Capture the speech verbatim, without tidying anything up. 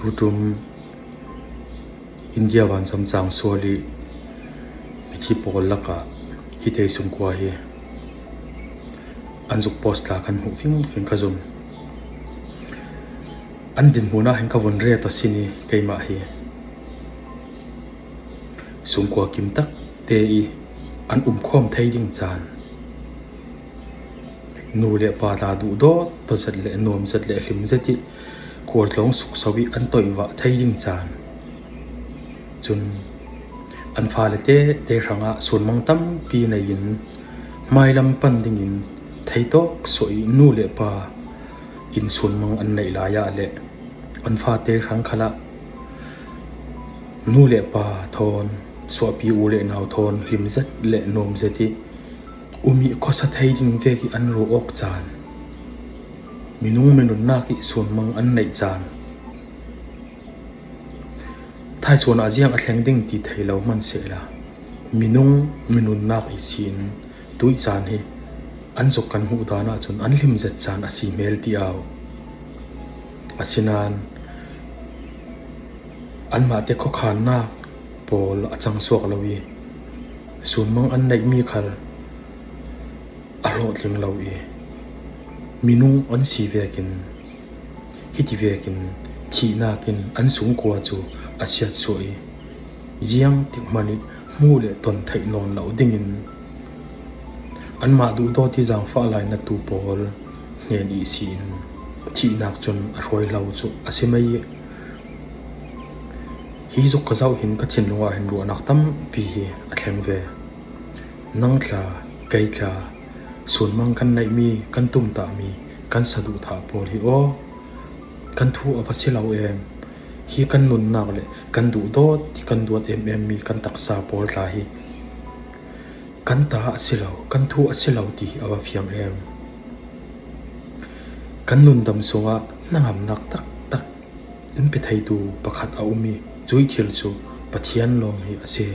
Tutum India vansam chang sual i mithi pawl lakah hitei sungkua hi an zuk post tla kan hmuh fingfing ka zum. An dinhmun ah hin ka vun ret a sin i keimah hi sungkua kim takte i an umkhawm thei ding caan, nu le pa tla duhdawt tawzet le nuamzet le hlimzet i kualtlawng sukso i an toihvah thei ding caan. Cun an fale tete hrangah sunmang tampi nei in hmailam pan dingin theitawk suah i nu le pa in sunmang an neih lai ah le an fate hrang khalah nu le pa thawn suahpi u le nau thawn hlimzet le nuamzet i um i khuasa thei ding vek i an ruah awk caan, minung minunnak i sunmang an neih caan, thaisuan ah ziang a thleng ding ti thei lo hman sehla minung minunnak i si in tuih caan hi an zuk kan hmuh dan ahcun an hlimzet caan a si hmel ti au. Asinain anmahte khuakhannak pawl a cang suak lo i sunmang an neihmi khal a hlawhtling lo i minung an si vekin hiti vekin thihnak in an sungkua cu a siatsuah i ziang tik hmanh i hmu le ton theih nawn lo dingin anmah duhdawt i zaangfah lai natu pawl hnen i si in thihnak cun a hruai lo cu a si mai i hi zuk ka zoh hin ka thinlung ah hin ruahnak tampi hi a thleng ve. Nang tla, kei tla, sunmang kan neihmi, kan tumtahmi, kan saduhthah pawl hi aw, kan thu a va si lo em? Hi kan nunnak le kan duhdawt ti kan duat emem mi kan taksa pawl tla hi kan ta a si lo, kan thu a si lo ti hi a va fiang em? Kan nundam sungah hnangamnak taktak in pe theitu pakhat a um i cuih thil cu Pathian lawng hi a si.